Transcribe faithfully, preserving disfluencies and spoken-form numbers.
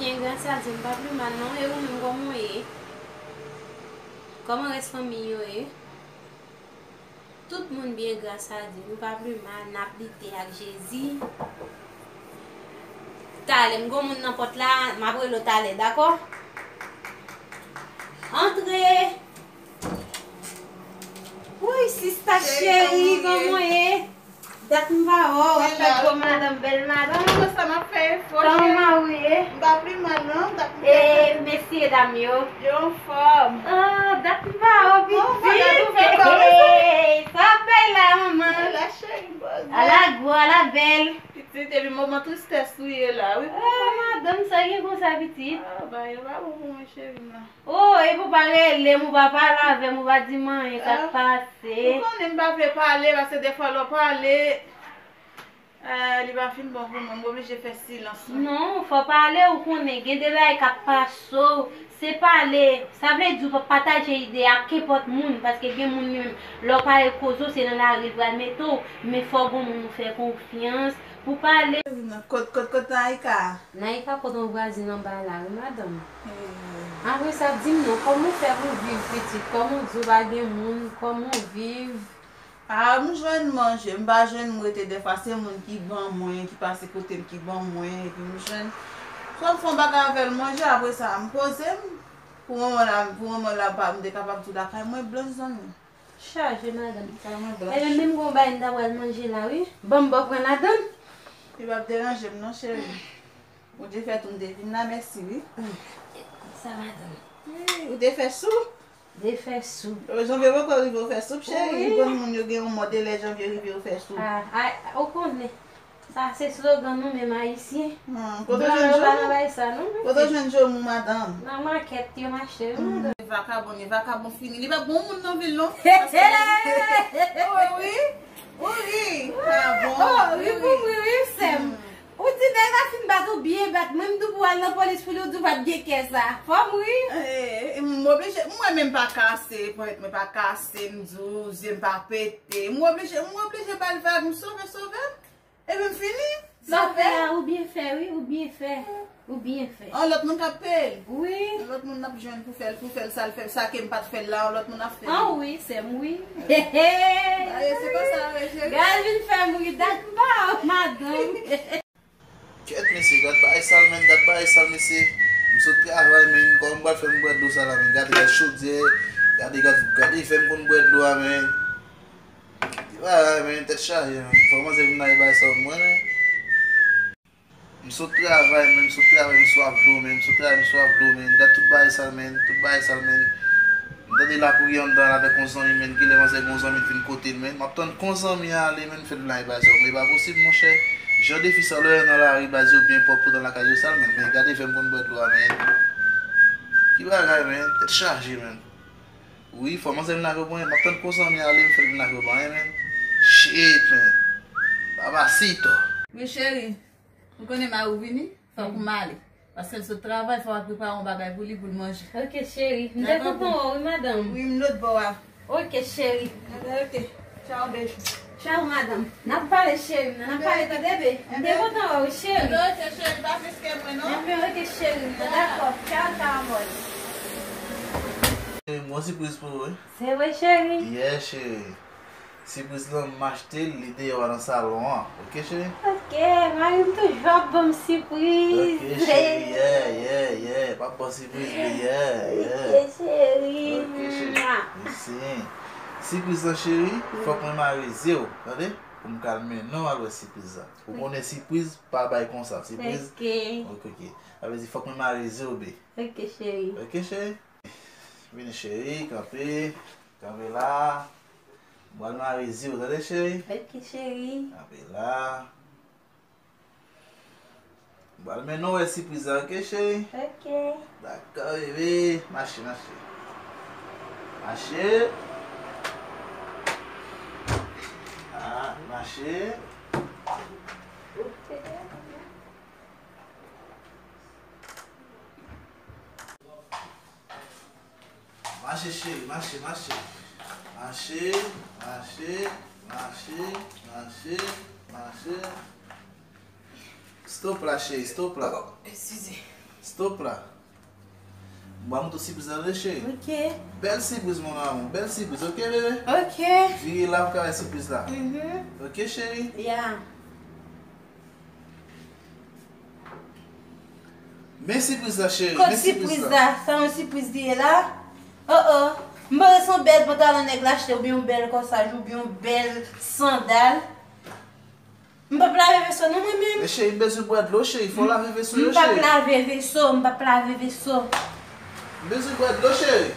Byen, gras a Dye, m pa pli mal non. E ou menm, kòman w ye? Kòman rès fanmi yo ye? Tout moun byen, gras a Dye. Nou pa pli mal, n ap lite ak Jezi. Talè, m gon moun nan pòt la, m ap rele w talè, dakò? Antre! Woy, sista cheri, kòman w ye? Dat m pa wè w, w ap fè gwo madanm, bèl madanm. Kòman sa m ap fè efò, cheri? Kòman ou ye? M pa pli mal non, dat m fè. E mesye dam yo? Yo anfòm. Oh, dat m pa wè w, pitit. Sa w ap bay la, manman? Ala cheri, ala gwo, ala bèl. Pitit, epi moman tristès ou ye la, wi. Oh, madanm, sa gen konsa, pitit? Ah, bagay yo pa bon pou mwen, cheri, non. Oh, epi w pa rele m, ou pa pale avè m, ou pa di m anyen, sa k pase? Ou konnen m pa vle pale, paske defwa lè w pale, eh, li pa fin bon pou mwen, m oblije fè silans, wi. Non, fò w pale, ou konnen, gen de bagay k ap pase w, se pale, sa vle di w pa pataje ide ak kenpòt moun, paske gen moun li menm, lè w pale koze w, se nan lari l pral mete w, men fò gon moun ou fè konfyans, pou pale. Kot, kot, kot Naika? Naika kot yon vwazin anba la, wi, madanm. Eh. Apre sa, di m non, kòman w fè pou viv, pitit? Kòman w di w pa gen moun? Kòman w viv? Ah, m jwenn manje, m pa jwenn, m rete, defwa se moun ki ban mwen, ki pase kote m, ki ban mwen, epi m jwenn. Swa m fè yon bagay avè l, manje, apre sa, m poze m. Pou moman la, pou moman la, m pa, m te kapab di w lakay mwen blanch, zanmi. Chaje, madanm. Kay mwen blanch. Ebyen, menm gon bagay m ta pral manje la, wi. Ban m ba w pran ladann. Li p ap deranje m non, cheri. Bondye fè tou m te vin la, mèsi, wi. Sa, madanm? Wi, ou te fè sou? Te fè sou. Euh, Janvye poko rive ou fè soup, cheri. Wi. Konn moun yo gen yon mòd, e lè Janvye rive ou fè soup. Ah, ah, ou konnen. Sa se slogan nou menm Ayisyen. Hmm, kote w jwenn jo? Blan yo pa nan bay sa non. Kote w jwenn jo mou, madanm? Nan makèt yo m achte yo, madanm. Vakabon, li vakabon fini. Li pa bon moun nan vil non. Oh wi. Ou ri. Ah bon. Oh, ri pou m ri, wi, sè m. Hmm. Ou di nèg la fin bat ou byen bat, mwen m tou pou al nan polis pou li, ou di w pa t gen kè sa. Fò m ri. Eh, m oblije, mwen menm pa kase, ponyèt mwen pa kase, m di w, zye m pa pete. M oblije, m oblije ba l vag, m sove, sove. Epi m fini. Sa w fè a, ou byen fè, wi, ou byen fè. Ou byen fè. Yon lòt moun k ap peye l. Wi. Yon lòt moun n ap jwenn pou fè l, pou fè l sa l fè, sa ke m pa t fè l la, yon lòt moun ap fè l. An wi, sè m, wi. Aye, se konsa, wi, cheri. Gad vin fè m ri, dat m pa, madanm. Kèt, mesye, gad bagay sal, menn, gad bagay sal, mesye. M sot travay, menn, kòman m pral fè m bwè dlo sa la, menn? Gad rès chodyè, gade, gad, gade fè m konn bwè dlo a, menn. Ki bagay, men, tèt chaje, men. Fò manzè vin lage bagay sa pou mwen, men. M sot travay, men, m sot travay, m swaf dlo, men, m sot travay, m swaf dlo, men. Gad tout bagay sa, men, tout bagay sa, men. M tande lapriyè anndan la avèk yon zanmi, men, genlè manzè gen yon zanmi ki vin kote l, men. M ap tann kon zanmi a ale, men, m fè l vin lage bagay sa pou mwen. E pa posib, monchè. Jan de fi sa lè yo nan lari, baz yo byen pwòp, poutan lakay yo sal, men. Men gade fè m konn bwè dlo a, men. Ki bagay, men. Tèt chaje, men. Wi, fò manzè vin lage w pa anyen. M ap tann kon zanmi ale, m fè l vin lage w pa anyen, men. Shit, men. Papacito. Wi, cheri. Ou konnen mari w vini? Fòk m ale. Paske l sot travay, fò w al prepare yon bagay pou li, pou l manje. Ok, cheri. M te kontan wè w, wi, madanm. Wi, m lòt bò a. Ok, cheri. Ok, ok. Tchao, bèjou. Tchao, madanm. N ap pale, cheri m nan. N ap pale, tande, bebe. M te kontan wè w, cheri. Ebyen, ok, cheri, pa fiske mwen, non. Ebyen, ok, cheri m nan. Dakò. Tchao, tchao, amor. Cheri m, gon sipriz pou ou, wi. Se vre, cheri? Yeah, cheri. Sipriz lan, m achte l, li deyò a nan salon an. Ok, cheri? Ok, mari m toujou ap ban m sipriz. Ok, cheri, yeah, yeah, yeah. P ap ban sipriz li, yeah, yeah. Ok, cheri. Ok, cheri. Mèsi. Sipriz lan, cheri, fòk mwen mare zye w, tande? Pou m ka al mennen w al wè sipriz la. Ou konnen sipriz pa bay konsa, sipriz. Ok. Ok, ok. Sa vle di fòk mwen mare zye w, be. Ok, cheri. Ok, cheri. Vini, cheri, kanpe. Kanpe la. M pral mare zye w, tande, cheri? Ok, cheri. Kanpe la. M pral mennen w wè sipriz la, ok, cheri? Ok. Dakò, bebe. Mache, mache. Mache. Ah, mache. Mache, cheri, mache, mache. Mache, mache, mache, mache, mache, mache. Stop la, cheri, stop la. Oh, eskize. Stop la. Mwen montre sipriz la, tande, cheri. Ok. Bèl sipriz, mon amour. Bèl sipriz, ok, bebe? Ok. Vire la, pou ka wè sipriz la. Mhm. Ok, cheri? Yeah. Men sipriz la, cheri. Kot sipriz la? Sa yon sipriz li ye la? Oh, oh. M panse se yon bèl pantalon nèg la achte, oubyen yon bèl kòsaj, oubyen yon bèl sandal. M p ap lave veso non, mwen menm. Men cheri, m bezwen bwè dlo, cheri. Fò w lave veso yo, cheri. M p ap lave veso, m p ap lave veso. M bezwen bwè dlo, cheri.